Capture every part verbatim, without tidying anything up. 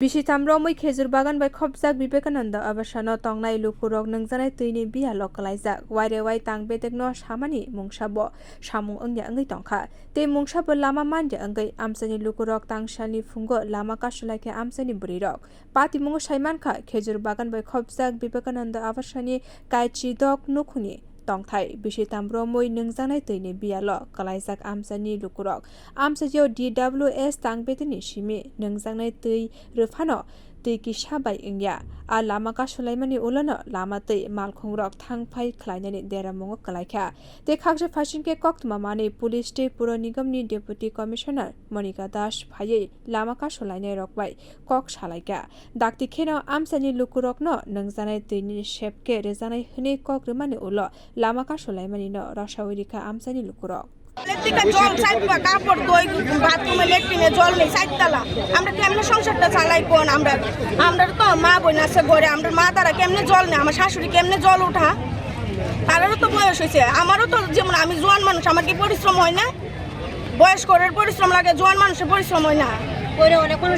Bisi tamromwi khejur bagan bai khopjak Vivekananda Abasano tongnai lukurok nwngjaknai twini biyalo kwlaijak. Wairewai tang bedekno samani mungsabo samung wngya wngwi tongkha. Tei mungsabo lama manya wngwi amchaini lukurok tangsalni phungo lama kasulaikha amchaini bwrwirok. Patimungo saimankha, khejur bagan bai khopjak Vivekananda Abasani kaichi dok nukhungni tongthai bisi tamromwi nwngjaknai twini biyalo kwlaijak amchaini lukurok. Amchaio D W S tang bedekni simi nwngjaknai twi rwphano twi kisa bai wngya. A lama kasulaimani ulono lama twi malkhungrok thang phai khlainani deramungo kwlaikha. Tei khaksa phaisingkhe koktwma manwi police tei Puro Nigamni Deputy Commissioner Monika Das phaiwi lama kasulainairok bai kok salaikha. Dakti kheno amchaini lukurokno nwngjanai twini sepkhe rwjanai hwnwi kok rwmani ulo lama kasulaimani no rasawi rikha amchaini lukurok. Electric-e জল চাইপা কাপড় ধোয়, বাথরুমে লেট্রিনে জল নেই, চাইরতলা। আমরা কেমনে সংসারটা চালাই কোন? আমরা, আমরা তো মা বোন আছে ঘরে, আমরা মা তারা কেমনে জল নেই? আমার শাশুড়ি কেমনে জল উঠা? তারও তো বয়স হয়েছে, আমারও তো যেমন আমি জোয়ান মানুষ, আমার কি পরিশ্রম হয় না? বয়স্কদের পরিশ্রম লাগে, জোয়ান মানুষের পরিশ্রম হয় না। এখন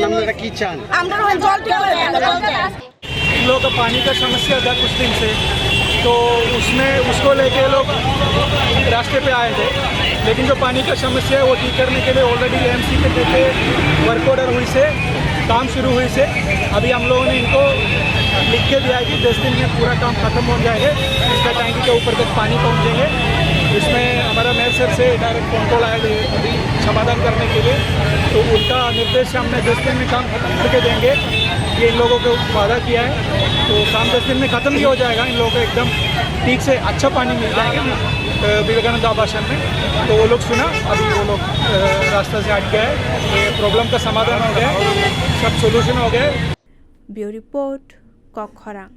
আপনারা কি চান? আমরা ওই জল ঠিক করে দেন। इन लोगों का पानी का समस्या था कुछ दिन से, तो उसमें, उसको लेके लोग रास्ते पे आए थे, लेकिन जो पानी का समस्या है वो ठीक करने के लिए ऑलरेडी एमसी के देखे वर्क ऑर्डर हुई से काम शुरू हुई से। अभी हम लोगों ने इनको लिख के दिया है कि दस दिन में पूरा काम खत्म हो जाएगा, इसका टैंकी के ऊपर तक पानी पहुंचेंगे। इसमें हमारा मेयर सर से डायरेक्ट फोन कॉल आया है अभी समाधान करने के लिए, तो उनका निर्देश से हमने दस दिन में काम खत्म करके देंगे, ये इन लोगों को वादा किया है। तो काम दस दिन में खत्म भी हो जाएगा, इन लोगों को एकदम ठीक से अच्छा पानी मिल जाएगा, अ, विवेकानंद आवासन में। तो वो लोग सुना, अभी वो लोग, अ, रास्ता से हट गया है, ये प्रॉब्लम का समाधान हो गया है, सब सॉल्यूशन हो गया है। Bureau Report, Kokkhorang.